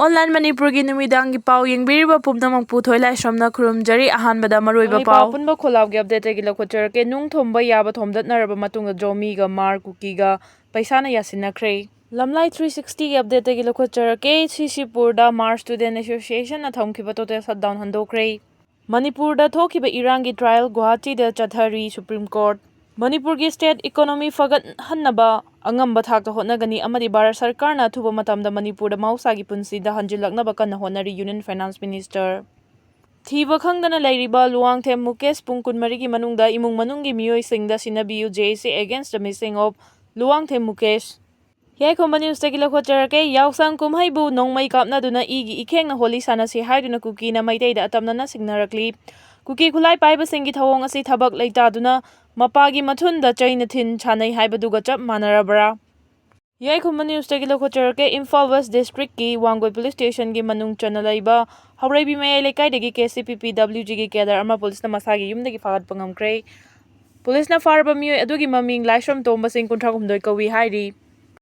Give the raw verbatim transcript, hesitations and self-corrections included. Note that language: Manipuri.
ꯑꯣꯟꯂꯥꯏꯟ ꯃꯅꯤꯄꯨꯔꯒꯤ ꯅꯨꯃꯤꯗꯥꯡꯒꯤ ꯄꯥꯎ ꯌꯦꯡꯕꯤꯔꯤꯕ ꯄꯨꯝꯅꯃꯛꯄꯨ ꯊꯣꯏꯂꯥꯏꯁ꯭ꯔꯝꯅ ꯈꯨꯔꯨꯝꯖꯔꯤ꯫ ꯑꯍꯥꯟꯕꯗ ꯃꯔꯨꯑꯣꯏꯕ ꯄꯥꯎ꯫ ꯄꯨꯟꯕ ꯈꯣꯜꯂꯥꯎꯒꯤ ꯑꯞꯗꯦꯠꯇꯒꯤ ꯂꯧꯈꯠꯆꯔꯛꯀꯦ꯫ ꯅꯨꯡ ꯊꯣꯝꯕ ꯌꯥꯕ ꯊꯣꯝꯗꯠꯅꯔꯕ ꯃꯇꯨꯡꯗ ꯖꯣꯃꯤꯒ ꯃꯥꯔ ꯀꯨꯀꯤꯒ ꯄꯩꯁꯥꯅ ꯌꯥꯁꯤꯟꯅꯈ꯭ꯔꯦ꯫ ꯂꯝꯂꯥꯏ ꯊ꯭ꯔꯤ ꯁꯤꯛꯁꯇꯤꯒꯤ ꯑꯞꯗꯦꯠꯇꯒꯤ ꯂꯧꯈꯠꯆꯔꯛꯀꯦ꯫ ꯁꯤꯁꯤꯄꯨꯔꯗ ꯃꯥꯔ ꯁ꯭ꯇꯨꯗꯦꯟ ꯑꯦꯁꯣꯁꯤꯌꯦꯁꯟꯅ ꯊꯝꯈꯤꯕ ꯇꯣꯇꯦꯜ ꯁꯠꯗꯥꯎꯟ ꯍꯟꯗꯣꯛꯈ꯭ꯔꯦ꯫ ꯃꯅꯤꯄꯨꯔꯗ ꯊꯣꯛꯈꯤꯕ ꯏꯔꯥꯡꯒꯤ ꯇ꯭ꯔꯥꯏꯌꯦꯜ ꯒꯨꯋꯥꯍꯥꯇꯤꯗ ꯆꯠꯊꯔꯤ꯫ Supreme court. ꯃꯅꯤꯄꯨꯔꯒꯤ ꯁ꯭ꯇꯦꯠ ꯏꯀꯣꯅꯣꯃꯤ ꯐꯒꯠꯍꯟꯅꯕ ꯑꯉꯝꯕ ꯊꯥꯛꯇ ꯍꯣꯠꯅꯒꯅꯤ ꯑꯃꯗꯤ ꯚꯥꯔꯠ ꯁꯔꯀꯥꯔꯅ ꯑꯊꯨꯕ ꯃꯇꯝꯗ ꯃꯅꯤꯄꯨꯔꯗ ꯃꯍꯧꯁꯥꯒꯤ ꯄꯨꯟꯁꯤꯗ ꯍꯟꯖꯤꯜꯂꯛꯅꯕ ꯀꯟꯅ ꯍꯣꯠꯅꯔꯤ ꯌꯨꯅꯤꯌꯟ ꯐꯥꯏꯅꯥꯟꯁ ꯃꯤꯅꯤꯁꯇꯔ꯫ ꯊꯤꯕ ꯈꯪꯗꯅ ꯂꯩꯔꯤꯕ ꯂꯨꯋꯥꯡꯊꯦꯝ ꯃꯨꯀꯦꯁ ꯄꯨꯡ ꯀꯨꯟꯃꯔꯤꯒꯤ ꯃꯅꯨꯡꯗ ꯏꯃꯨꯡ ꯃꯅꯨꯡꯒꯤ ꯃꯤꯑꯣꯏꯁꯤꯡꯗ ꯁꯤꯟꯅꯕꯤꯌꯨ꯫ J A C against the missing of ꯂꯨꯋꯥꯡꯊꯦꯝ Mukesh. ꯌꯥꯏꯈꯣꯝꯕ ꯅ꯭ꯌꯨꯁꯇꯒꯤ ꯂꯧꯈꯠꯆꯔꯛꯀꯦ꯫ ꯌꯥꯎꯁꯪ ꯀꯨꯝꯍꯩꯕꯨ ꯅꯣꯡꯃꯩ ꯀꯥꯞꯅꯗꯨꯅ ꯏꯒꯤ ꯏꯈꯦꯡꯅ ꯍꯣꯂꯤ ꯁꯥꯟꯅꯁꯤ ꯍꯥꯏꯗꯨꯅ ꯀꯨꯀꯤꯅ ꯃꯩꯇꯩꯗ ꯑꯇꯝꯅꯅ ꯁꯤꯡꯅꯔꯛꯂꯤ꯫ ꯀꯨꯀꯤ ꯈꯨꯠꯂꯥꯏ ꯄꯥꯏꯕꯁꯤꯡꯒꯤ ꯊꯧꯑꯣꯡ ꯑꯁꯤ ꯊꯕꯛ ꯂꯩꯇꯥꯗꯨꯅ ꯃꯄꯥꯒꯤ ꯃꯊꯨꯟꯗ ꯆꯩꯅ ꯊꯤꯟ ꯁꯥꯟꯅꯩ ꯍꯥꯏꯕꯗꯨꯒ ꯆꯞ ꯃꯥꯟꯅꯔꯕ꯭ꯔꯥ? ꯌꯥꯏꯈꯣꯝꯕ ꯅ꯭ꯌꯨꯁꯇꯒꯤ ꯂꯧꯈꯠꯆꯔꯛꯀꯦ꯫ ꯏꯝꯐꯥꯜ ꯋꯦꯁ ꯗꯤꯁꯇ꯭ꯔꯤꯛꯀꯤ ꯋꯥꯡꯒꯣꯏ ꯄꯨꯂꯤꯁ ꯁ꯭ꯇꯦꯁꯟꯒꯤ ꯃꯅꯨꯡ ꯆꯟꯅ ꯂꯩꯕ ꯍꯧꯔꯩꯕꯤ ꯃꯌꯥꯏ ꯂꯩꯀꯥꯏꯗꯒꯤ K C P P W G ꯒꯤ ꯀꯦꯗꯔ ꯑꯃ ꯄꯨꯂꯤꯁꯅ ꯃꯁꯥꯒꯤ ꯌꯨꯝꯗꯒꯤ ꯐꯥꯒꯠꯄ ꯉꯝꯈ꯭ꯔꯦ꯫ ꯄꯨꯂꯤꯁꯅ ꯐꯥꯔꯕ ꯃꯤꯑꯣꯏ ꯑꯗꯨꯒꯤ ꯃꯃꯤꯡ ꯂꯥꯏꯁ꯭ꯔꯝ ꯇꯣꯝꯕ ꯁꯤꯡ, ꯀꯨꯟꯊ꯭ꯔꯥ ꯍꯨꯝꯗꯣꯏ ꯀꯧꯏ ꯍꯥꯏꯔꯤ꯫